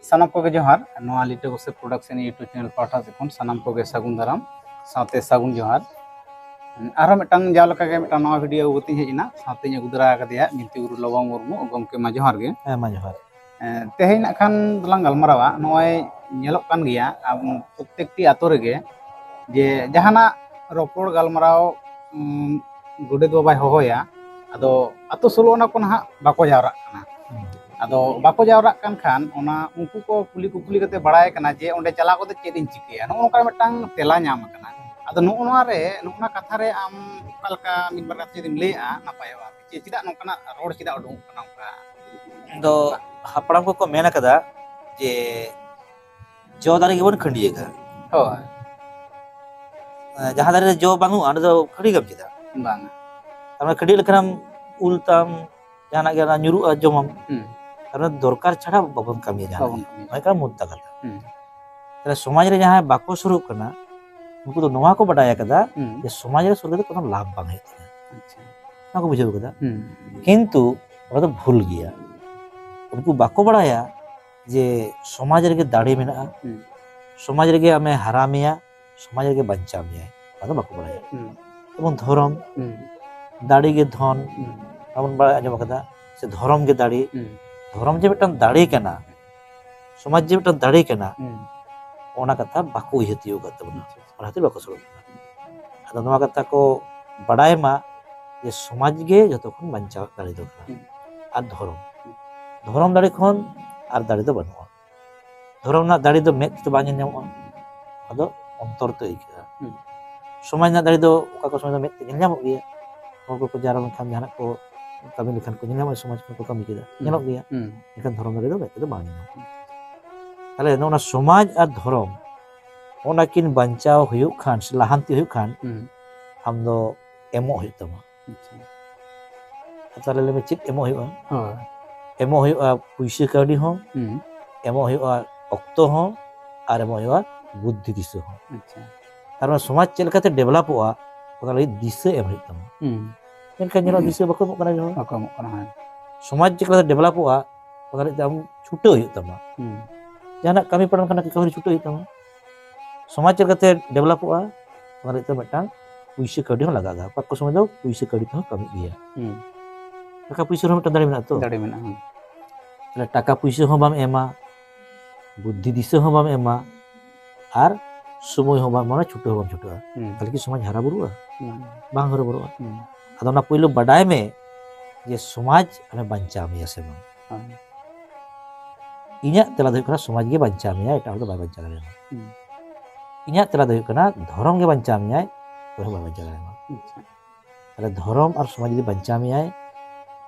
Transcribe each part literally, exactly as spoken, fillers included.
ᱥᱟᱱᱟᱢ ᱠᱚᱜᱮ ᱡᱚᱦᱟᱨ᱾ ᱱᱚᱣᱟ ᱞᱤᱴᱟᱹ ᱜᱚᱥᱤᱯ ᱯᱨᱚᱰᱟᱠᱥᱚᱱ YouTube ᱪᱮᱱᱮᱞ ᱯᱟᱦᱴᱟ ᱥᱮᱫ ᱠᱷᱚᱱ ᱥᱟᱱᱟᱢ ᱠᱚᱜᱮ ᱥᱟᱹᱜᱩᱱ ᱫᱟᱨᱟᱢ ᱥᱟᱶᱛᱮ ᱥᱟᱹᱜᱩᱱ ᱡᱚᱦᱟᱨ᱾ ᱟᱨᱦᱚᱸ ᱢᱤᱫᱴᱟᱝ ᱡᱟᱣ ᱞᱮᱠᱟᱜᱮ ᱢᱤᱫᱴᱟᱝ ᱱᱟᱣᱟ ᱵᱷᱤᱰᱤᱭᱳ ᱟᱹᱜᱩ ᱠᱟᱛᱮᱧ ᱦᱮᱡ ᱮᱱᱟ, ᱥᱟᱶᱛᱮᱧ ᱟᱹᱜᱩ ᱫᱟᱨᱟ ᱟᱠᱟᱫᱮᱭᱟ ᱵᱤᱱᱛᱤ ᱜᱩᱨᱩ ᱞᱚᱵᱚ ᱢᱩᱨᱢᱩ᱾ ᱜᱚᱢᱠᱮ ᱢᱟ ᱡᱚᱦᱟᱨ ᱜᱮ᱾ ᱦᱮᱸ, ᱢᱟ ᱡᱚᱦᱟᱨ᱾ ᱮᱸ, ᱛᱮᱦᱮᱧ ᱱᱟᱜ ᱠᱷᱟᱱ ᱫᱚᱞᱟᱝ ᱜᱟᱞᱢᱟᱨᱟᱣᱟ, ᱱᱚᱜᱼᱚᱭ ᱧᱮᱞᱚᱜ ᱠᱟᱱ ᱜᱮᱭᱟ ᱟᱵᱚ ᱯᱨᱚᱛᱮᱠᱴᱤ ᱟᱛᱳ ᱨᱮᱜᱮ ᱡᱮ ᱡᱟᱦᱟᱱᱟᱜ ᱨᱚᱯᱚᱲ ᱜᱟᱞᱢᱟᱨᱟᱣ, ᱩᱢ, ᱜᱚᱰᱮᱛ ᱵᱟᱵᱟᱭ ᱦᱚᱦᱚᱭᱟ, ᱟᱫᱚ ᱟᱛᱳ ᱥᱳᱞᱳ ᱟᱱᱟ ᱠᱚ ᱱᱟᱦᱟᱜ ᱵᱟᱠᱚ ᱡᱟᱣᱨᱟᱜ ᱠᱟᱱᱟ᱾ ᱦᱩᱸ᱾ ᱟᱫᱚ ᱵᱟᱠᱚ ᱡᱟᱣᱨᱟᱜ ᱠᱟᱱ ᱠᱷᱟᱱ ᱚᱱᱟ ᱩᱱᱠᱩ ᱠᱚ ᱠᱩᱞᱤ ᱠᱩᱯᱞᱤ ᱠᱟᱛᱮ ᱵᱟᱲᱟᱭ ᱠᱟᱱᱟ ᱡᱮ ᱚᱸᱰᱮ ᱪᱟᱞᱟᱣ ᱠᱟᱛᱮ ᱪᱮᱫ ᱤᱧ ᱪᱤᱠᱟᱹᱭᱟ, ᱱᱚᱜᱼᱚ ᱱᱚᱝᱠᱟ ᱢᱤᱫᱴᱟᱝ ᱛᱮᱞᱟ ᱧᱟᱢ ᱟᱠᱟᱱᱟ᱾ ᱟᱫᱚ ᱱᱚᱜᱼᱚ ᱱᱚᱣᱟ ᱨᱮ, ᱱᱚᱜᱼᱚ ᱱᱚᱣᱟ ᱠᱟᱛᱷᱟ ᱨᱮ ᱟᱢ ᱚᱠᱟ ᱞᱮᱠᱟ ᱢᱤᱫ ᱵᱟᱨ ᱠᱟᱛᱷᱟ ᱡᱩᱫᱤᱢ ᱞᱟᱹᱭᱟᱜᱼᱟ, ᱱᱟᱯᱟᱭᱚᱜᱼᱟ᱾ ᱪᱮ-, ᱪᱮᱫᱟᱜ ᱱᱚᱝᱠᱟᱱᱟᱜ ᱨᱚᱲ ᱪᱮᱫᱟᱜ ᱩᱰᱩᱠᱚᱜ ᱠᱟᱱᱟ ᱚᱱᱠᱟ? ᱫᱚ ᱦᱟᱯᱲᱟᱢ ᱠᱚᱠᱚ ᱢᱮᱱ ᱟᱠᱟᱫᱟ ᱡᱮ ᱡᱚ ᱫᱟᱨᱮ ᱜᱮᱵᱚᱱ ᱠᱷᱟᱹᱰᱭᱟᱹᱜᱟ᱾ ᱦᱳᱭ᱾ ᱡᱟᱦᱟᱸ ᱫᱟᱨᱮ ᱨᱮ ᱡᱚ ᱵᱟᱹᱱᱩᱜᱼᱟ, ᱚᱸᱰᱮ ᱫᱚ ᱠᱷᱟᱹᱰᱭᱟᱹᱜᱟᱢ ᱪᱮᱫᱟᱜ? ᱵᱟᱝᱟ᱾ ᱛᱟᱨᱢᱟᱱᱮ ᱠᱷᱟᱹᱰᱭᱟᱹᱜ ᱞᱮᱠᱷᱟᱱ ᱩᱞ ᱛᱟᱢ, ᱡᱟᱦᱟᱱᱟᱜ ᱜᱮ ᱚᱱᱟ ᱧᱩᱨᱩᱜᱼᱟ, ᱡᱚᱢᱟᱢ᱾ ᱦᱩᱸ᱾ ᱛᱟᱨᱢᱟᱱᱮ ᱫᱚᱨᱠᱟᱨ ᱪᱷᱟᱲᱟ ᱵᱟᱵᱚᱱ ᱠᱟᱹᱢᱤᱭᱟ ᱡᱟᱦᱟᱱᱟᱜ ᱵᱟᱵᱚᱱ ᱜᱮ᱾ ᱠᱟᱹᱢᱤᱭᱟ᱾ ᱱᱚᱣᱟ ᱠᱟᱱᱟ ᱢᱩᱫᱽᱫᱟ ᱠᱟᱛᱷᱟ᱾ ᱦᱩᱸ᱾ ᱛᱟᱦᱞᱮ ᱥᱚᱢᱟᱡᱽ ᱨᱮ ᱡᱟᱦᱟᱸᱭ ᱵᱟᱠᱚ ᱥᱩᱨᱩᱜ ᱠᱟᱱᱟ, ᱩᱱᱠᱩ ᱫᱚ ᱱᱚᱣᱟ ᱠᱚ ᱵᱟᱰᱟᱭ ᱟᱠᱟᱫᱟ ᱦᱩᱸ᱾ ᱡᱮ ᱥᱚᱢᱟᱡᱽ ᱨᱮ ᱥᱩᱨ ᱠᱟᱛᱮ ᱠᱳᱱᱳ ᱞᱟᱵᱷ ᱵᱟᱝ ᱦᱩᱭᱩᱜ ᱛᱤᱧᱟ᱾ ᱟᱪᱪᱷᱟ᱾ ᱱᱚᱣᱟ ᱠᱚ ᱵᱩᱡᱷᱟᱹᱣ ᱠᱟᱫᱟ᱾ ᱦᱩᱸ᱾ ᱠᱤᱱᱛᱩ ᱚᱱᱟ ᱫᱚ ᱵᱷᱩᱞ ᱜᱮᱭᱟ᱾ ᱩᱱᱠᱩ ᱵᱟᱠᱚ ᱵᱟᱲᱟᱭᱟ ᱡᱮ ᱥᱚᱢᱟᱡᱽ ᱨᱮᱜᱮ ᱫᱟᱲᱮ ᱢᱮᱱᱟᱜᱼᱟ, ᱦᱩᱸ᱾ ᱥᱚᱢᱟᱡᱽ ᱨᱮᱜᱮ ᱟᱢᱮ ᱦᱟᱨᱟ ᱢᱮᱭᱟ, ᱥᱚᱢᱟᱡᱽ ᱨᱮᱜᱮ ᱵᱟᱧᱪᱟᱣ ᱢᱮᱭᱟᱭ, ᱚᱱᱟ ᱫᱚ ᱵᱟᱠᱚ ᱵᱟᱲᱟᱭᱟ᱾ ᱦᱩᱸ᱾ ᱡᱮᱢᱚᱱ ᱫᱷᱚᱨᱚᱢ, ᱦᱩᱸ᱾ ᱫᱟᱲᱮ ᱜᱮ ᱫᱷᱚᱱ, ᱦᱩᱸ᱾ ᱟᱵᱚᱱ ᱵᱟᱲᱟᱭ ᱟᱸᱡᱚᱢ ᱟᱠᱟᱫᱟ, ᱥᱮ ᱫᱷᱚᱨᱚᱢ ᱜᱮ ᱫᱟᱲᱮ᱾ ᱦᱩᱸ᱾ ᱫᱷᱚᱨᱚᱢ ᱡᱮ ᱢᱤᱫᱴᱟᱝ ᱫᱟᱲᱮ ᱠᱟᱱᱟ, ᱥᱚᱢᱟᱡᱽ ᱡᱮ ᱢᱤᱫᱴᱟᱝ ᱫᱟᱲᱮ ᱠᱟᱱᱟ, ᱦᱩᱸ᱾ ᱚᱱᱟ ᱠᱟᱛᱷᱟ ᱵᱟᱠᱚ ᱩᱭᱦᱟᱹᱨ ᱛᱤᱭᱳᱜ ᱟᱠᱟᱫ ᱛᱟᱵᱚᱱᱟ᱾ ᱟᱪᱪᱷᱟ, ᱟᱪᱪᱷᱟ᱾ ᱚᱱᱟ ᱠᱷᱟᱹᱛᱤᱨ ᱵᱟᱠᱚ ᱥᱚᱲᱚᱜ ᱠᱟᱱᱟ᱾ ᱟᱫᱚ ᱱᱚᱣᱟ ᱠᱟᱛᱷᱟ ᱠᱚ ᱵᱟᱰᱟᱭ ᱢᱟ ᱡᱮ ᱥᱚᱢᱟᱡᱽ ᱜᱮ ᱡᱚᱛᱚ ᱠᱷᱚᱱ ᱵᱟᱧᱪᱟᱣ ᱫᱟᱲᱮ ᱫᱚ ᱠᱟᱱᱟ᱾ ᱦᱩᱸ᱾ ᱟᱨ ᱫᱷᱚᱨᱚᱢ, ᱦᱩᱸ᱾ ᱫᱷᱚᱨᱚᱢ ᱫᱟᱲᱮ ᱠᱷᱚᱱ ᱟᱨ ᱫᱟᱲᱮ ᱫᱚ ᱵᱟᱹᱱᱩᱜᱼᱟ᱾ ᱫᱷᱚᱨᱚᱢ ᱨᱮᱱᱟᱜ ᱫᱟᱲᱮ ᱫᱚ ᱢᱮᱫ ᱛᱮᱫᱚ ᱵᱟᱝ ᱧᱮᱞ ᱧᱟᱢᱚᱜᱼᱟ, ᱟᱫᱚ ᱚᱱᱛᱚᱨ ᱛᱮ ᱟᱹᱭᱠᱟᱹᱜᱼᱟ᱾ ᱦᱩᱸ᱾ ᱥᱚᱢᱟᱡᱽ ᱨᱮᱱᱟᱜ ᱫᱟᱲᱮ ᱫᱚ ᱚᱠᱟ ᱠᱚ ᱥᱚᱢᱚᱭ ᱫᱚ ᱢᱮᱫ ᱛᱮ ᱧᱮᱞ ᱧᱟᱢᱚᱜ ᱜᱮᱭᱟ, ᱦᱚᱲ ᱠᱚᱠᱚ ᱡᱟᱣᱨᱟ ᱞᱮᱱᱠᱷᱟᱱ ᱡᱟᱦᱟᱱᱟᱜ ᱠᱚ ᱠᱟᱹᱢᱤ ᱞᱮᱠᱷᱟᱱ ᱠᱚ ᱧᱮᱞ ᱧᱟᱢᱚᱜᱼᱟ, ᱥᱚᱢᱟᱡᱽ ᱠᱷᱚᱱ ᱠᱚ ᱠᱟᱹᱢᱤ ᱠᱮᱫᱟ, ᱦᱩᱸ᱾ ᱧᱮᱞᱚᱜ ᱜᱮᱭᱟ᱾ ᱦᱩᱸ᱾ ᱮᱱᱠᱷᱟᱱ ᱫᱷᱚᱨᱚᱢ ᱫᱟᱲᱮ ᱫᱚ ᱢᱮᱫ ᱛᱮᱫᱚ ᱵᱟᱝ ᱧᱮᱞ ᱧᱟᱢᱚᱜᱼᱟ᱾ ᱛᱟᱦᱞᱮ ᱱᱚᱜᱼᱚ ᱱᱚᱣᱟ ᱥᱚᱢᱟᱡᱽ ᱟᱨ ᱫᱷᱚᱨᱚᱢ, ᱚᱱᱟ ᱠᱤᱱ ᱵᱟᱧᱪᱟᱣ ᱦᱩᱭᱩᱜ ᱠᱷᱟᱱ ᱥᱮ ᱞᱟᱦᱟᱱᱛᱤ ᱦᱩᱭᱩᱜ ᱠᱷᱟᱱ, ᱦᱩᱸ᱾ ᱟᱢ ᱫᱚ ᱮᱢᱚᱜ ᱦᱩᱭᱩᱜ ᱛᱟᱢᱟ᱾ ᱟᱪᱪᱷᱟ᱾ ᱟᱨ ᱛᱟᱦᱞᱮ ᱞᱟᱹᱭ ᱢᱮ, ᱪᱮᱫ ᱮᱢᱚᱜ ᱦᱩᱭᱩᱜᱼᱟ? ᱦᱳᱭ᱾ ᱮᱢᱚᱜ ᱦᱩᱭᱩᱜᱼᱟ ᱯᱩᱭᱥᱟᱹ ᱠᱟᱹᱣᱰᱤ ᱦᱚᱸ, ᱦᱩᱸ᱾ ᱮᱢᱚᱜ ᱦᱩᱭᱩᱜᱼᱟ ᱚᱠᱛᱚ ᱦᱚᱸ, ᱟᱨ ᱮᱢᱚᱜ ᱦᱩᱭᱩᱜᱼᱟ ᱵᱩᱫᱽᱫᱷᱤ ᱫᱤᱥᱟᱹ ᱦᱚᱸ᱾ ᱟᱪᱪᱷᱟ᱾ ᱛᱟᱨ ᱢᱟᱱᱮ ᱥᱚᱢᱟᱡᱽ ᱪᱮᱫ ᱞᱮᱠᱟᱛᱮ ᱰᱮᱵᱷᱞᱚᱯᱚᱜᱼᱟ, ᱚᱱᱟ ᱞᱟᱹᱜᱤᱫ ᱫᱤᱥᱟᱹ ᱮᱢ ᱦᱩᱭᱩᱜ ᱛᱟᱢᱟ᱾ ᱦᱩᱸ᱾ ᱢᱮᱱᱠᱷᱟᱱ ᱧᱮᱞᱚᱜ, ᱫᱤᱥᱟᱹ ᱵᱟᱠᱚ ᱮᱢᱚᱜ ᱠᱟᱱᱟ ᱡᱚᱠᱷᱚᱱ᱾ ᱵᱟᱠᱚ ᱮᱢᱚᱜ ᱠᱟᱱᱟ, ᱦᱮᱸ᱾ ᱥᱚᱢᱟᱡᱽ ᱪᱮᱫ ᱞᱮᱠᱟᱛᱮ ᱰᱮᱵᱷᱞᱚᱯᱚᱜᱼᱟ, ᱚᱱᱟ ᱞᱟᱹᱜᱤᱫ ᱛᱮ ᱟᱢ ᱪᱷᱩᱴᱟᱹᱣ ᱦᱩᱭᱩᱜ ᱛᱟᱢᱟ᱾ ᱦᱩᱸ᱾ ᱡᱟᱦᱟᱱᱟᱜ ᱠᱟᱹᱢᱤ ᱯᱟᱲᱟᱣ ᱞᱮᱱᱠᱷᱟᱱ ᱠᱟᱹᱢᱤ ᱨᱮ ᱪᱷᱩᱴᱟᱹᱣ ᱦᱩᱭᱩᱜ ᱛᱟᱢᱟ᱾ ᱥᱚᱢᱟᱡᱽ ᱪᱮᱫ ᱞᱮᱠᱟᱛᱮ ᱰᱮᱵᱷᱞᱚᱯᱚᱜᱼᱟ, ᱚᱱᱟ ᱞᱟᱹᱜᱤᱫ ᱛᱮ ᱢᱤᱫᱴᱟᱝ ᱯᱩᱭᱥᱟᱹ ᱠᱟᱹᱣᱰᱤ ᱦᱚᱸ ᱞᱟᱜᱟᱜᱼᱟ᱾ ᱚᱠᱟ ᱠᱚ ᱥᱚᱢᱚᱭ ᱫᱚ ᱯᱩᱭᱥᱟᱹ ᱠᱟᱹᱣᱰᱤ ᱛᱮᱦᱚᱸ ᱠᱟᱹᱢᱤᱜ ᱜᱮᱭᱟ᱾ ᱦᱩᱸ᱾ ᱴᱟᱠᱟ ᱯᱩᱭᱥᱟᱹ ᱨᱮᱦᱚᱸ ᱢᱤᱫᱴᱟᱝ ᱫᱟᱲᱮ ᱢᱮᱱᱟᱜᱼᱟ ᱛᱚ᱾ ᱫᱟᱲᱮ ᱢᱮᱱᱟᱜᱼᱟ, ᱦᱩᱸ᱾ ᱛᱟᱦᱞᱮ ᱴᱟᱠᱟ ᱯᱩᱭᱥᱟᱹ ᱦᱚᱸ ᱵᱟᱢ ᱮᱢᱟ, ᱵᱩᱫᱽᱫᱷᱤ ᱫᱤᱥᱟᱹ ᱦᱚᱸ ᱵᱟᱢ ᱮᱢᱟ, ᱟᱨ ᱥᱚᱢᱚᱭ ᱦᱚᱸ ᱵᱟᱢ, ᱢᱟᱱᱮ ᱪᱷᱩᱴᱟᱹᱣ ᱦᱚᱸ ᱵᱟᱢ ᱪᱷᱩᱴᱟᱹᱜᱼᱟ᱾ ᱦᱩᱸ᱾ ᱛᱟᱦᱞᱮ ᱠᱤ ᱥᱚᱢᱟᱡᱽ ᱦᱟᱨᱟ ᱵᱩᱨᱩᱜᱼᱟ? ᱵᱟᱝ᱾ ᱵᱟᱝ ᱦᱟᱨᱟ ᱵᱩᱨᱩᱜᱼᱟ᱾ ᱦᱩᱸ᱾ ᱟᱫᱚ ᱚᱱᱟ ᱯᱳᱭᱞᱳ ᱵᱟᱰᱟᱭ ᱢᱮ ᱡᱮ ᱥᱚᱢᱟᱡᱽ ᱟᱢᱮ ᱵᱟᱧᱪᱟᱣ ᱢᱮᱭᱟ ᱥᱮ ᱵᱟᱝ᱾ ᱦᱳᱭ᱾ ᱤᱧᱟᱹᱜ ᱛᱮᱞᱟ ᱫᱚ ᱦᱩᱭᱩᱜ ᱠᱟᱱᱟ, ᱥᱚᱢᱟᱡᱽ ᱜᱮ ᱵᱟᱧᱪᱟᱣ ᱢᱮᱭᱟᱭ, ᱮᱴᱟᱜ ᱦᱚᱲ ᱫᱚ ᱵᱟᱭ ᱵᱟᱧᱪᱟᱣ ᱫᱟᱲᱮᱭᱟᱢᱟ᱾ ᱦᱩᱸ᱾ ᱤᱧᱟᱹᱜ ᱛᱮᱞᱟ ᱫᱚ ᱦᱩᱭᱩᱜ ᱠᱟᱱᱟ, ᱫᱷᱚᱨᱚᱢ ᱜᱮ ᱵᱟᱧᱪᱟᱣ ᱢᱮᱭᱟᱭ, ᱚᱠᱚᱭ ᱦᱚᱸ ᱵᱟᱭ ᱵᱟᱧᱪᱟᱣ ᱫᱟᱲᱮᱭᱟᱢᱟ᱾ ᱟᱪᱪᱷᱟ᱾ ᱛᱟᱦᱞᱮ ᱫᱷᱚᱨᱚᱢ ᱟᱨ ᱥᱚᱢᱟᱡᱽ ᱡᱩᱫᱤ ᱵᱟᱧᱪᱟᱣ ᱢᱮᱭᱟᱭ,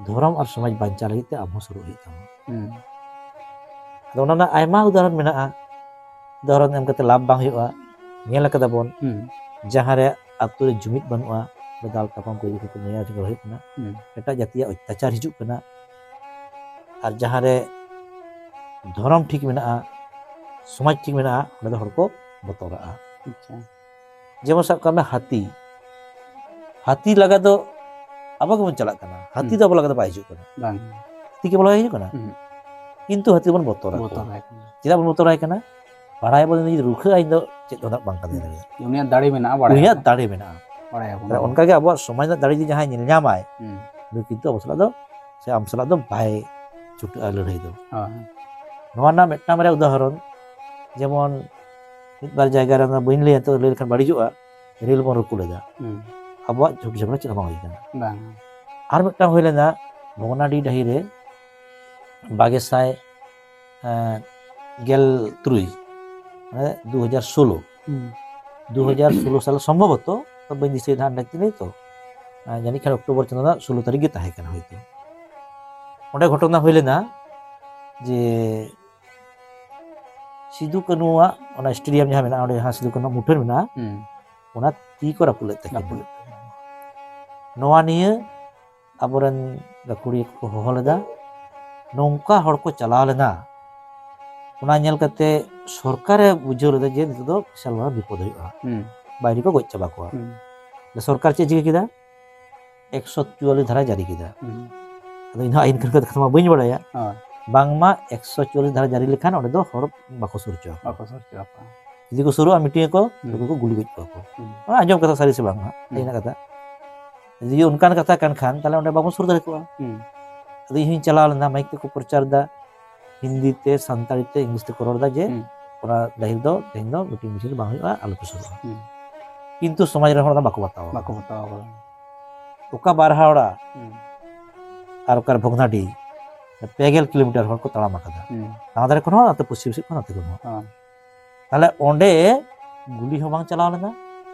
ᱫᱷᱚᱨᱚᱢ ᱟᱨ ᱥᱚᱢᱟᱡᱽ ᱵᱟᱧᱪᱟᱣ ᱞᱟᱹᱜᱤᱫ ᱛᱮ ᱟᱢ ᱦᱚᱸ ᱥᱩᱨᱩᱜ ᱦᱩᱭᱩᱜ ᱛᱟᱢᱟ᱾ ᱦᱩᱸ᱾ ᱟᱫᱚ ᱚᱱᱟ ᱨᱮᱱᱟᱜ ᱟᱭᱢᱟ ᱩᱫᱟᱦᱚᱨᱚᱱ ᱢᱮᱱᱟᱜᱼᱟ᱾ ᱩᱫᱟᱦᱚᱨᱚᱱ ᱮᱢ ᱠᱟᱛᱮ ᱞᱟᱵᱷ ᱵᱟᱝ ᱦᱩᱭᱩᱜᱼᱟ᱾ ᱧᱮᱞ ᱟᱠᱟᱫᱟ ᱵᱚᱱ, ᱦᱩᱸ᱾ ᱡᱟᱦᱟᱸ ᱨᱮ ᱟᱛᱳ ᱨᱮ ᱡᱩᱢᱤᱫ ᱵᱟᱹᱱᱩᱜᱼᱟ, ᱚᱸᱰᱮ ᱫᱟᱞ ᱛᱟᱯᱟᱢ ᱠᱚ ᱤᱫᱤ ᱠᱟᱛᱮ ᱱᱮᱭᱟᱣ ᱡᱷᱚᱜᱽᱲᱟ ᱦᱩᱭᱩᱜ ᱠᱟᱱᱟ, ᱦᱩᱸ᱾ ᱮᱴᱟᱜ ᱡᱟᱹᱛᱤᱭᱟᱜ ᱚᱛᱛᱟᱪᱟᱨ ᱦᱤᱡᱩᱜ ᱠᱟᱱᱟ, ᱟᱨ ᱡᱟᱦᱟᱸ ᱨᱮ ᱫᱷᱚᱨᱚᱢ ᱴᱷᱤᱠ ᱢᱮᱱᱟᱜᱼᱟ, ᱥᱚᱢᱟᱡᱽ ᱴᱷᱤᱠ ᱢᱮᱱᱟᱜᱼᱟ, ᱚᱸᱰᱮ ᱫᱚ ᱦᱚᱲ ᱠᱚ ᱵᱚᱛᱚᱨᱟᱜᱼᱟ᱾ ᱟᱪᱪᱷᱟ᱾ ᱡᱮᱢᱚᱱ ᱥᱟᱵ ᱠᱟᱜ ᱢᱮ ᱦᱟᱹᱛᱤ, ᱦᱟᱹᱛᱤ ᱞᱟᱜᱟ ᱫᱚ ᱟᱵᱚ ᱜᱮᱵᱚᱱ ᱪᱟᱞᱟᱜ ᱠᱟᱱᱟ, ᱦᱟᱹᱛᱤ ᱦᱩᱸ᱾ ᱫᱚ ᱟᱵᱚ ᱞᱟᱜᱟ ᱫᱚ ᱵᱟᱭ ᱦᱤᱡᱩᱜ ᱠᱟᱱᱟ᱾ ᱵᱟᱝ᱾ ᱦᱟᱹᱛᱤ ᱠᱤ ᱵᱚᱞᱚ ᱦᱤᱡᱩᱜ ᱠᱟᱱᱟ? ᱦᱩᱸ᱾ ᱠᱤᱱᱛᱩ ᱦᱟᱹᱛᱤ ᱵᱚᱱ ᱵᱚᱛᱚᱨ ᱟᱠᱚᱣᱟ᱾ ᱵᱚᱛᱚᱨ ᱟᱭ ᱠᱟᱱᱟ᱾ ᱪᱮᱫᱟᱜ ᱵᱚᱱ ᱵᱚᱛᱚᱨ ᱟᱭ ᱠᱟᱱᱟ? ᱵᱟᱲᱟᱭ ᱟᱵᱚᱱ ᱡᱩᱫᱤ ᱨᱩᱠᱷᱟᱹᱜᱼᱟ, ᱤᱧ ᱫᱚ ᱪᱮᱫ ᱦᱚᱸ ᱱᱟᱜ ᱵᱟᱝ ᱠᱟᱹᱢᱤ ᱫᱟᱲᱮᱭᱟᱜᱼᱟ᱾ ᱩᱱᱤᱭᱟᱜ ᱫᱟᱲᱮ ᱢᱮᱱᱟᱜᱼᱟ, ᱵᱟᱲᱟᱭ ᱩᱱᱤᱭᱟᱜ ᱟᱵᱚᱱ᱾ ᱫᱟᱲᱮ ᱢᱮᱱᱟᱜᱼᱟ᱾ ᱵᱟᱲᱟᱭ ᱟᱵᱚᱱ ᱛᱟᱦᱞᱮ ᱟᱵᱚ᱾ ᱚᱱᱠᱟ ᱜᱮ ᱟᱵᱚᱣᱟᱜ ᱥᱚᱢᱟᱡᱽ ᱨᱮᱱᱟᱜ ᱫᱟᱲᱮ ᱡᱩᱫᱤ ᱡᱟᱦᱟᱸᱭ ᱧᱮᱞ ᱧᱟᱢᱟᱭ, ᱦᱩᱸ᱾ ᱩᱱᱤ ᱠᱤᱱᱛᱩ ᱟᱵᱚ ᱥᱟᱞᱟᱜ ᱫᱚ, ᱥᱮ ᱟᱢ ᱥᱟᱞᱟᱜ ᱫᱚ ᱵᱟᱭ ᱪᱷᱩᱴᱟᱹᱜᱼᱟ ᱞᱟᱹᱲᱦᱟᱹᱭ ᱫᱚ᱾ ᱦᱳᱭ᱾ ᱱᱚᱣᱟ ᱨᱮᱱᱟᱜ ᱢᱤᱫᱴᱟᱝ ᱵᱟᱨᱭᱟ ᱩᱫᱟᱦᱚᱨᱚᱱ, ᱡᱮᱢᱚᱱ ᱢᱤᱫ ᱵᱟᱨ ᱡᱟᱭᱜᱟ ᱨᱮ, ᱚᱱᱟ ᱵᱟᱹᱧ ᱞᱟᱹᱭᱟ ᱛᱚ, ᱞᱟᱹᱭ ᱞᱮᱠᱷᱟᱱ ᱵᱟᱹᱲᱤᱡᱚᱜᱼᱟ, ᱨᱮᱞ ᱵᱚᱱ ᱨᱩᱠᱩ ᱞᱮᱫᱟ᱾ ᱦᱩᱸ᱾ ᱟᱵᱚᱣᱟᱜ ᱡᱷᱩᱴ ᱡᱷᱟᱢᱮᱞᱟ ᱪᱮᱫ ᱦᱚᱸ ᱵᱟᱝ ᱦᱩᱭ ᱠᱟᱱᱟ᱾ ᱵᱟᱝ᱾ ᱟᱨ ᱢᱤᱫᱴᱟᱝ ᱦᱩᱭ ᱞᱮᱱᱟ ᱵᱷᱚᱜᱽᱱᱟᱰᱤ ᱰᱟᱹᱦᱤ ᱨᱮ ᱵᱟᱜᱮ ᱥᱟᱭ, ᱮᱸ, ᱜᱮᱞ ᱛᱩᱨᱩᱭ, ᱢᱟᱱᱮ ᱫᱩ ᱦᱟᱡᱟᱨ ᱥᱳᱞᱳ᱾ ᱦᱩᱸ᱾ ᱫᱩ ᱦᱟᱡᱟᱨ ᱥᱳᱞᱳ ᱥᱟᱞ ᱥᱚᱢᱵᱷᱚᱵᱚᱛᱚ, ᱛᱚ ᱵᱟᱹᱧ ᱫᱤᱥᱟᱹᱭᱮᱫᱟ ᱦᱟᱸᱜ ᱴᱷᱤᱠ ᱛᱚ᱾ ᱟᱸ, ᱡᱟᱹᱱᱤᱡ ᱠᱷᱟᱱ ᱚᱠᱴᱳᱵᱚᱨ ᱪᱟᱸᱫᱳ ᱨᱮᱱᱟᱜ ᱥᱳᱞᱳ ᱛᱟᱹᱨᱤᱠᱷ ᱜᱮ ᱛᱟᱦᱮᱸ ᱠᱟᱱᱟ ᱦᱳᱭᱛᱳ᱾ ᱚᱸᱰᱮ ᱜᱷᱚᱴᱚᱱᱟ ᱦᱩᱭ ᱞᱮᱱᱟ ᱡᱮ ᱥᱤᱫᱩ ᱠᱟᱹᱱᱩᱣᱟᱜ ᱚᱱᱟ ᱥᱴᱮᱰᱤᱭᱟᱢ ᱡᱟᱦᱟᱸ ᱢᱮᱱᱟᱜᱼᱟ, ᱚᱸᱰᱮ ᱡᱟᱦᱟᱸ ᱥᱤᱫᱩ ᱠᱟᱹᱱᱩᱣᱟᱜ ᱢᱩᱴᱷᱟᱹᱱ ᱢᱮᱱᱟᱜᱼᱟ, ᱦᱩᱸ᱾ ᱚᱱᱟ ᱛᱤ ᱠᱚ ᱨᱟᱹᱯᱩᱫ ᱞᱮᱫ ᱛᱟᱹᱠᱤᱱᱟ᱾ ᱨᱟᱹᱯᱩᱫ ᱞᱮᱫ ᱛᱟᱹᱠᱤᱱᱟ᱾ ᱱᱚᱣᱟ ᱱᱤᱭᱟᱹ ᱟᱵᱚᱨᱮᱱ ᱜᱟᱹᱠᱷᱩᱲᱤᱭᱟᱹ ᱠᱚᱠᱚ ᱦᱚᱦᱚ ᱞᱮᱫᱟ, ᱱᱚᱝᱠᱟ ᱦᱚᱲ ᱠᱚ ᱪᱟᱞᱟᱣ ᱞᱮᱱᱟ᱾ ᱚᱱᱟ ᱧᱮᱞ ᱠᱟᱛᱮ ᱥᱚᱨᱠᱟᱨᱮ ᱵᱩᱡᱷᱟᱹᱣ ᱞᱮᱫᱟ ᱡᱮ ᱱᱤᱛᱚᱜ ᱫᱚ ᱵᱤᱥᱟᱞ ᱵᱟᱲᱟ ᱵᱤᱯᱚᱫ ᱦᱩᱭᱩᱜᱼᱟ, ᱦᱩᱸ᱾ ᱵᱟᱭᱨᱤ ᱠᱚ ᱜᱚᱡ ᱪᱟᱵᱟ ᱠᱚᱣᱟ᱾ ᱦᱩᱸ᱾ ᱟᱫᱚ ᱥᱚᱨᱠᱟᱨ ᱪᱮᱫ ᱪᱤᱠᱟᱹ ᱠᱮᱫᱟ? ᱮᱠᱥᱚ ᱪᱩᱣᱟᱞᱤᱥ ᱫᱷᱟᱨᱟ ᱡᱟᱹᱨᱤ ᱠᱮᱫᱟ᱾ ᱦᱩᱸ᱾ ᱟᱫᱚ ᱤᱧ ᱦᱚᱸ ᱟᱭᱤᱱ ᱠᱟᱹᱱᱩᱱ ᱠᱟᱛᱷᱟ ᱢᱟ ᱵᱟᱹᱧ ᱵᱟᱲᱟᱭᱟ᱾ ᱦᱳᱭ᱾ ᱵᱟᱝᱢᱟ ᱮᱠᱥᱚ ᱪᱩᱣᱟᱞᱤᱥ ᱫᱷᱟᱨᱟ ᱡᱟᱹᱨᱤ ᱞᱮᱠᱷᱟᱱ ᱚᱸᱰᱮ ᱫᱚ ᱦᱚᱲ ᱵᱟᱠᱚ ᱥᱩᱨ ᱦᱚᱪᱚ ᱟᱠᱚᱣᱟ᱾ ᱵᱟᱠᱚ ᱥᱩᱨ ᱦᱚᱪᱚ ᱟᱠᱚᱣᱟ᱾ ᱡᱩᱫᱤ ᱠᱚ ᱥᱩᱨᱩᱜᱼᱟ, ᱢᱤᱴᱤᱝ ᱟᱠᱚ, ᱦᱩᱸ᱾ ᱩᱱᱠᱩ ᱠᱚ ᱜᱩᱞᱤ ᱜᱚᱡ ᱠᱚᱣᱟ ᱠᱚ᱾ ᱦᱩᱸ᱾ ᱚᱱᱟ ᱟᱸᱡᱚᱢ ᱠᱟᱛᱷᱟ ᱥᱟᱹᱨᱤ ᱥᱮ ᱵᱟᱝ ᱦᱟᱸᱜ, ᱦᱩᱸ᱾ ᱤᱧᱟᱹᱜ ᱠᱟᱛᱷᱟ᱾ ᱡᱩᱫᱤ ᱚᱱᱠᱟᱱ ᱠᱟᱛᱷᱟ ᱠᱟᱱ ᱠᱷᱟᱱ, ᱛᱟᱦᱞᱮ ᱚᱸᱰᱮ ᱵᱟᱵᱚᱱ ᱥᱩᱨ ᱫᱟᱲᱮ ᱠᱚᱜᱼᱟ᱾ ᱦᱩᱸ᱾ ᱟᱫᱚ ᱤᱧ ᱦᱚᱸᱧ ᱪᱟᱞᱟᱣ ᱞᱮᱱᱟ, ᱢᱟᱭᱤᱠ ᱛᱮᱠᱚ ᱯᱨᱚᱪᱟᱨ ᱮᱫᱟ, ᱦᱤᱱᱫᱤ ᱛᱮ, ᱥᱟᱱᱛᱟᱲᱤ ᱛᱮ, ᱤᱝᱞᱤᱥ ᱛᱮᱠᱚ ᱨᱚᱲ ᱮᱫᱟ ᱡᱮ, ᱦᱩᱸ᱾ ᱚᱱᱟ ᱰᱟᱹᱦᱤ ᱨᱮᱫᱚ ᱛᱮᱦᱮᱧ ᱫᱚ ᱢᱤᱴᱤᱝ ᱢᱤᱪᱷᱤᱞ ᱵᱟᱝ ᱦᱩᱭᱩᱜᱼᱟ, ᱟᱞᱚ ᱯᱮ ᱥᱩᱨᱩᱜᱼᱟ᱾ ᱦᱩᱸ᱾ ᱠᱤᱱᱛᱩ ᱥᱚᱢᱟᱡᱽ ᱨᱮᱱ ᱦᱚᱲ ᱫᱚ ᱵᱟᱠᱚ ᱵᱟᱛᱟᱣᱟ᱾ ᱵᱟᱠᱚ ᱵᱟᱛᱟᱣᱟ ᱵᱚᱞᱮ᱾ ᱚᱠᱟ ᱵᱟᱨᱦᱟᱣᱲᱟ ᱦᱩᱸ᱾ ᱟᱨ ᱚᱠᱟᱨᱮ ᱵᱷᱚᱜᱽᱱᱟᱰᱤ, ᱯᱮ ᱜᱮᱞ ᱠᱤᱞᱳᱢᱤᱴᱟᱨ ᱦᱚᱲ ᱠᱚ ᱛᱟᱲᱟᱢ ᱟᱠᱟᱫᱟ᱾ ᱦᱩᱸ᱾ ᱱᱟᱣᱟ ᱫᱷᱟᱨᱮ ᱠᱷᱚᱱ ᱦᱚᱸ, ᱱᱚᱛᱮ ᱯᱚᱥᱪᱤᱢ ᱥᱮᱫ ᱠᱷᱚᱱ, ᱱᱚᱛᱮ ᱠᱷᱚᱱ ᱦᱚᱸ᱾ ᱦᱮᱸ᱾ ᱛᱟᱦᱞᱮ ᱚᱸᱰᱮ ᱜᱩᱞᱤ ᱦᱚᱸ ᱵᱟᱝ ᱪᱟᱞᱟᱣ ᱞᱮᱱᱟ,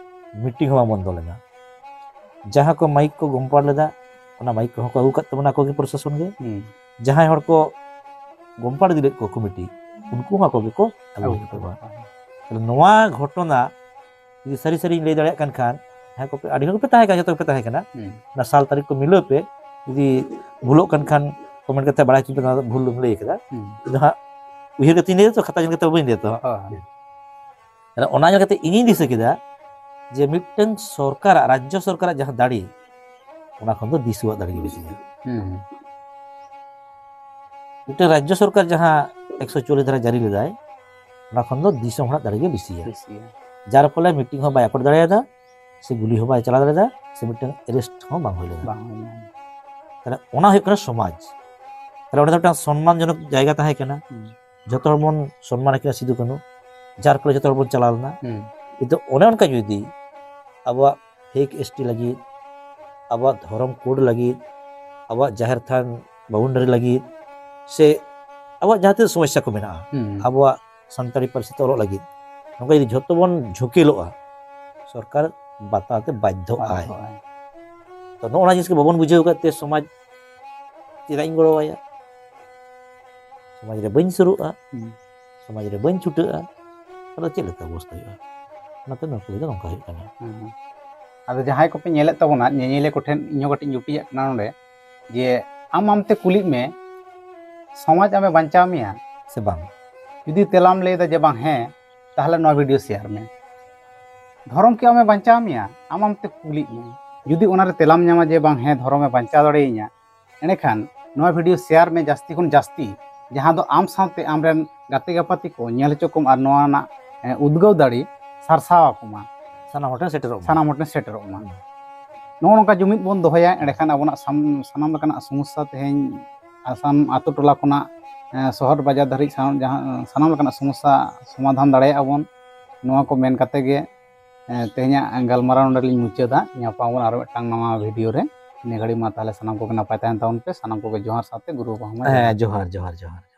ᱢᱤᱴᱤᱝ ᱦᱚᱸ ᱵᱟᱝ ᱵᱚᱱᱫᱚ ᱞᱮᱱᱟ᱾ ᱡᱟᱦᱟᱸ ᱠᱚ ᱢᱟᱭᱤᱠ ᱠᱚ ᱜᱚᱢᱯᱟᱲ ᱞᱮᱫᱟ, ᱚᱱᱟ ᱢᱟᱭᱤᱠ ᱠᱚᱦᱚᱸ ᱠᱚ ᱟᱹᱜᱩ ᱠᱟᱫ ᱛᱟᱵᱚᱱᱟ ᱟᱠᱚ ᱜᱮ ᱯᱨᱚᱥᱟᱥᱚᱱ ᱜᱮ᱾ ᱦᱩᱸ᱾ ᱡᱟᱦᱟᱸᱭ ᱦᱚᱲ ᱠᱚ ᱜᱚᱢᱯᱟᱲ ᱤᱫᱤ ᱞᱮᱫ ᱠᱚᱣᱟ ᱠᱚᱢᱤᱴᱤ, ᱩᱱᱠᱩ ᱦᱚᱸ ᱟᱠᱚ ᱜᱮᱠᱚ ᱟᱹᱜᱩ ᱟᱹᱜᱩ ᱦᱚᱴᱚ ᱠᱟᱫᱟ᱾ ᱠᱟᱫᱟ᱾ ᱛᱟᱦᱞᱮ ᱱᱚᱣᱟ ᱜᱷᱚᱴᱚᱱᱟ ᱡᱩᱫᱤ ᱥᱟᱹᱨᱤ ᱥᱟᱹᱨᱤᱧ ᱞᱟᱹᱭ ᱫᱟᱲᱮᱭᱟᱜ ᱠᱟᱱ ᱠᱷᱟᱱ, ᱡᱟᱦᱟᱸᱭ ᱠᱚᱯᱮ, ᱟᱹᱰᱤ ᱦᱚᱲ ᱜᱮᱯᱮ ᱛᱟᱦᱮᱸ ᱠᱟᱱᱟ, ᱡᱚᱛᱚ ᱜᱮᱯᱮ ᱛᱟᱦᱮᱸ ᱠᱟᱱᱟ, ᱦᱩᱸ᱾ ᱚᱱᱟ ᱥᱟᱞ ᱛᱟᱹᱨᱤᱠᱷ ᱠᱚ ᱢᱤᱞᱟᱹᱣ ᱯᱮ᱾ ᱡᱩᱫᱤ ᱵᱷᱩᱞᱚᱜ ᱠᱟᱱ ᱠᱷᱟᱱ comment ᱠᱟᱛᱮ ᱵᱟᱲᱟᱭ ᱦᱚᱪᱚᱧ ᱯᱮ, ᱱᱚᱣᱟ ᱫᱚ ᱵᱷᱩᱞ ᱮᱢ ᱞᱟᱹᱭ ᱠᱟᱫᱟ᱾ ᱦᱩᱸ᱾ ᱤᱧ ᱫᱚ ᱦᱟᱸᱜ ᱩᱭᱦᱟᱹᱨ ᱠᱟᱛᱮᱧ ᱞᱟᱹᱭ ᱫᱟ ᱛᱚ, ᱠᱷᱟᱛᱟ ᱧᱮᱞ ᱠᱟᱛᱮ ᱵᱟᱹᱧ ᱞᱟᱹᱭ ᱫᱟ ᱛᱚ ᱦᱟᱸᱜ᱾ ᱦᱳᱭ᱾ ᱛᱟᱦᱞᱮ ᱚᱱᱟ ᱧᱮᱞ ᱠᱟᱛᱮ ᱤᱧᱤᱧ ᱫᱤᱥᱟᱹ ᱠᱮᱫᱟ ᱡᱮ ᱢᱤᱫᱴᱟᱝ ᱥᱚᱨᱠᱟᱨᱟᱜ, ᱨᱟᱡᱽᱡᱚ ᱥᱚᱨᱠᱟᱨᱟᱜ ᱡᱟᱦᱟᱸ ᱫᱟᱲᱮ, ᱚᱱᱟ ᱠᱷᱚᱱ ᱫᱚ ᱫᱤᱥᱩᱣᱟᱜ ᱫᱟᱲᱮ ᱜᱮ ᱵᱮᱥᱤᱭᱟ᱾ ᱦᱩᱸ᱾ ᱢᱤᱫᱴᱟᱝ ᱨᱟᱡᱽᱡᱚ ᱥᱚᱨᱠᱟᱨ ᱡᱟᱦᱟᱸ ᱮᱠᱥᱚ ᱪᱩᱣᱟᱞᱞᱤᱥ ᱫᱷᱟᱨᱟ ᱡᱟᱹᱨᱤ ᱞᱮᱫᱟᱭ, ᱚᱱᱟ ᱠᱷᱚᱱ ᱫᱚ ᱫᱤᱥᱚᱢ ᱦᱚᱲᱟᱜ ᱫᱟᱲᱮ ᱜᱮ ᱵᱮᱥᱤᱭᱟ᱾ ᱵᱮᱥᱤᱭᱟ᱾ ᱡᱟᱨ ᱯᱷᱚᱞᱮ ᱢᱤᱴᱤᱝ ᱦᱚᱸ ᱵᱟᱭ ᱟᱠᱚᱴ ᱫᱟᱲᱮᱭᱟᱫᱟ, ᱥᱮ ᱜᱩᱞᱤ ᱦᱚᱸ ᱵᱟᱭ ᱪᱟᱞᱟᱣ ᱫᱟᱲᱮᱭᱟᱫᱟ, ᱥᱮ ᱢᱤᱫᱴᱟᱝ arrest ᱦᱚᱸ ᱵᱟᱝ ᱦᱩᱭ ᱞᱮᱱᱟ᱾ ᱵᱟᱝ ᱦᱩᱭ ᱞᱮᱱᱟ᱾ ᱛᱟᱦᱞᱮ ᱚᱱᱟ ᱦᱩᱭᱩᱜ ᱠᱟᱱᱟ ᱥᱚᱢᱟᱡᱽ᱾ ᱛᱟᱦᱞᱮ ᱚᱸᱰᱮ ᱫᱚ ᱢᱤᱫᱴᱟᱝ ᱥᱚᱱᱢᱟᱱᱡᱚᱱᱚᱠ ᱡᱟᱭᱜᱟ ᱛᱟᱦᱮᱸ ᱠᱟᱱᱟ᱾ ᱦᱩᱸ᱾ ᱡᱚᱛᱚ ᱦᱚᱲ ᱵᱚᱱ ᱥᱚᱱᱢᱟᱱ ᱠᱤᱱᱟ ᱥᱤᱫᱩ ᱠᱟᱹᱱᱦᱩ, ᱡᱟᱨ ᱯᱷᱚᱞᱮ ᱡᱚᱛᱚ ᱦᱚᱲ ᱵᱚᱱ ᱪᱟᱞᱟᱣ ᱞᱮᱱᱟ᱾ ᱦᱩᱸ᱾ ᱠᱤᱱᱛᱩ ᱚᱱᱮ ᱚᱱᱠᱟ ᱡᱩᱫᱤ ᱟᱵᱚᱣᱟᱜ fake S T ᱞᱟᱹᱜᱤᱫ, ᱟᱵᱚᱣᱟᱜ ᱫᱷᱚᱨᱚᱢ code ᱞᱟᱹᱜᱤᱫ, ᱟᱵᱚᱣᱟᱜ ᱡᱟᱦᱮᱨ ᱛᱷᱟᱱ boundary ᱞᱟᱹᱜᱤᱫ, ᱥᱮ ᱟᱵᱚᱣᱟᱜ ᱡᱟᱦᱟᱸ ᱛᱤᱱᱟᱹᱜ ᱥᱚᱢᱚᱥᱥᱟ ᱠᱚ ᱢᱮᱱᱟᱜᱼᱟ, ᱦᱩᱸ᱾ ᱟᱵᱚᱣᱟᱜ ᱥᱟᱱᱛᱟᱲᱤ ᱯᱟᱹᱨᱥᱤ ᱛᱮ ᱚᱞᱚᱜ ᱞᱟᱹᱜᱤᱫ, ᱱᱚᱝᱠᱟ ᱡᱩᱫᱤ ᱡᱷᱚᱛᱚ ᱵᱚᱱ ᱡᱷᱩᱸᱠᱮᱞᱚᱜᱼᱟ, ᱥᱚᱨᱠᱟᱨ ᱵᱟᱛᱟᱣ ᱛᱮ ᱵᱟᱫᱽᱫᱷᱚᱜ ᱟᱭ᱾ ᱵᱟᱫᱽᱫᱷᱚᱜ ᱟᱭ᱾ ᱛᱚ, ᱱᱚᱜᱼᱚ ᱱᱚᱣᱟ ᱡᱤᱱᱤᱥ ᱜᱮ ᱵᱟᱵᱚᱱ ᱵᱩᱡᱷᱟᱹᱣ ᱟᱠᱟᱫ ᱛᱮ ᱥᱚᱢᱟᱡᱽ ᱪᱮᱫᱟᱜ ᱤᱧ ᱜᱚᱲᱚ ᱟᱭᱟ? ᱥᱚᱢᱟᱡᱽ ᱨᱮ ᱵᱟᱹᱧ ᱥᱩᱨᱩᱜᱼᱟ, ᱦᱩᱸ᱾ ᱥᱚᱢᱟᱡᱽ ᱨᱮ ᱵᱟᱹᱧ ᱪᱷᱩᱴᱟᱹᱜᱼᱟ, ᱛᱟᱦᱞᱮ ᱪᱮᱫ ᱞᱮᱠᱟ ᱚᱵᱚᱥᱛᱟ ᱦᱩᱭᱩᱜᱼᱟ? ᱚᱱᱟᱛᱮ ᱱᱚᱣᱟ ᱠᱩᱠᱞᱤ ᱫᱚ ᱱᱚᱝᱠᱟ ᱦᱩᱭᱩᱜ ᱠᱟᱱᱟ᱾ ᱦᱩᱸ, ᱦᱩᱸ᱾ ᱟᱫᱚ ᱡᱟᱦᱟᱸᱭ ᱠᱚᱯᱮ ᱧᱮᱞᱮᱫ ᱛᱟᱵᱚᱱᱟ, ᱧᱮᱧᱮᱞᱤᱭᱟᱹ ᱠᱚᱴᱷᱮᱱ ᱤᱧᱦᱚᱸ ᱠᱟᱹᱴᱤᱡ ᱤᱧ ᱡᱩᱴᱤᱡᱟᱜ ᱠᱟᱱᱟ ᱱᱚᱰᱮ, ᱡᱮ ᱟᱢ ᱟᱢᱛᱮ ᱠᱩᱞᱤᱜ ᱢᱮ, ᱥᱚᱢᱟᱡᱽ ᱟᱢᱮ ᱵᱟᱧᱪᱟᱣ ᱢᱮᱭᱟ ᱥᱮ ᱵᱟᱝ? ᱡᱩᱫᱤ ᱛᱮᱞᱟᱢ ᱞᱟᱹᱭᱫᱟ ᱡᱮ ᱵᱟᱝ, ᱦᱮᱸ, ᱛᱟᱦᱞᱮ ᱱᱚᱣᱟ video share ᱢᱮ᱾ ᱫᱷᱚᱨᱚᱢ ᱠᱤ ᱟᱢᱮ ᱵᱟᱧᱪᱟᱣ ᱢᱮᱭᱟ? ᱟᱢ ᱟᱢᱛᱮ ᱠᱩᱞᱤᱜ ᱢᱮ᱾ ᱡᱩᱫᱤ ᱚᱱᱟᱨᱮ ᱛᱮᱞᱟᱢ ᱧᱟᱢᱟ ᱡᱮ ᱵᱟᱝ, ᱦᱮᱸ, ᱫᱷᱚᱨᱚᱢᱮ ᱵᱟᱧᱪᱟᱣ ᱫᱟᱲᱮᱭᱟᱹᱧᱟ, ᱮᱸᱰᱮᱠᱷᱟᱱ ᱱᱚᱣᱟ video share ᱢᱮ ᱡᱟᱹᱥᱛᱤ ᱠᱷᱚᱱ ᱡᱟᱹᱥᱛᱤ, ᱡᱟᱦᱟᱸ ᱫᱚ ᱟᱢ ᱥᱟᱶᱛᱮ ᱟᱢᱨᱮᱱ ᱜᱟᱛᱮ ᱜᱟᱯᱟᱛᱮ ᱠᱚ ᱧᱮᱞ ᱦᱚᱪᱚ ᱠᱚᱢ ᱟᱨ ᱱᱚᱣᱟ ᱨᱮᱱᱟᱜ ᱮ, ᱩᱫᱽᱜᱟᱹᱣ ᱫᱟᱲᱮ ᱥᱟᱨᱥᱟᱣ ᱟᱠᱚ ᱢᱟ᱾ ᱥᱟᱱᱟᱢ ᱦᱚᱲ ᱴᱷᱮᱱ ᱥᱮᱴᱮᱨᱚᱜ ᱢᱟ᱾ ᱥᱟᱱᱟᱢ ᱦᱚᱲ ᱴᱷᱮᱱ ᱥᱮᱴᱮᱨᱚᱜ ᱢᱟ᱾ ᱱᱚᱜᱼᱚ ᱱᱚᱝᱠᱟ ᱡᱩᱢᱤᱫ ᱵᱚᱱ ᱫᱚᱦᱚᱭᱟ, ᱮᱸᱰᱮᱠᱷᱟᱱ ᱟᱵᱚᱱᱟᱜ ᱥᱟᱢ- ᱥᱟᱱᱟᱢ ᱞᱮᱠᱟᱱᱟᱜ ᱥᱚᱢᱚᱥᱥᱟ ᱛᱮᱦᱮᱧ ᱟᱥᱟᱢ ᱟᱛᱳ ᱴᱚᱞᱟ ᱠᱷᱚᱱᱟᱜ ᱮ, ᱥᱚᱦᱚᱨ ᱵᱟᱡᱟᱨ ᱫᱷᱟᱹᱨᱤᱡ ᱥᱟᱱᱟᱢ ᱡᱟᱦᱟᱸ ᱥᱟᱱᱟᱢ ᱞᱮᱠᱟᱱᱟᱜ ᱥᱚᱢᱚᱥᱥᱟ ᱥᱚᱢᱟᱫᱷᱟᱱ ᱫᱟᱲᱮᱭᱟᱜᱼᱟ ᱵᱚᱱ᱾ ᱱᱚᱣᱟ ᱠᱚ ᱢᱮᱱ ᱠᱟᱛᱮ ᱜᱮ ᱮ, ᱛᱮᱦᱮᱧᱟᱜ ᱜᱟᱞᱢᱟᱨᱟᱣ ᱱᱚᱰᱮ ᱞᱤᱧ ᱢᱩᱪᱟᱹᱫᱟ᱾ ᱧᱟᱯᱟᱢ ᱟᱵᱚᱱ ᱟᱨᱚ ᱢᱤᱫᱴᱟᱝ ᱱᱟᱣᱟ video ᱨᱮ᱾ ᱤᱱᱟᱹ ᱜᱷᱟᱹᱲᱤᱡ ᱢᱟ ᱛᱟᱦᱚᱞᱮ ᱥᱟᱱᱟᱢ ᱠᱚᱜᱮ ᱱᱟᱯᱟᱭ ᱛᱟᱦᱮᱱ ᱛᱟᱵᱚᱱ ᱯᱮ᱾ ᱥᱟᱱᱟᱢ ᱠᱚᱜᱮ ᱡᱚᱦᱟᱨ ᱥᱟᱶᱛᱮ ᱜᱩᱨᱩ ᱵᱟᱵᱟ ᱦᱚᱸ ᱡᱚᱦᱟᱨ᱾ ᱦᱮᱸ, ᱡᱚᱦᱟᱨ, ᱡᱚᱦᱟᱨ, ᱡᱚᱦᱟᱨ᱾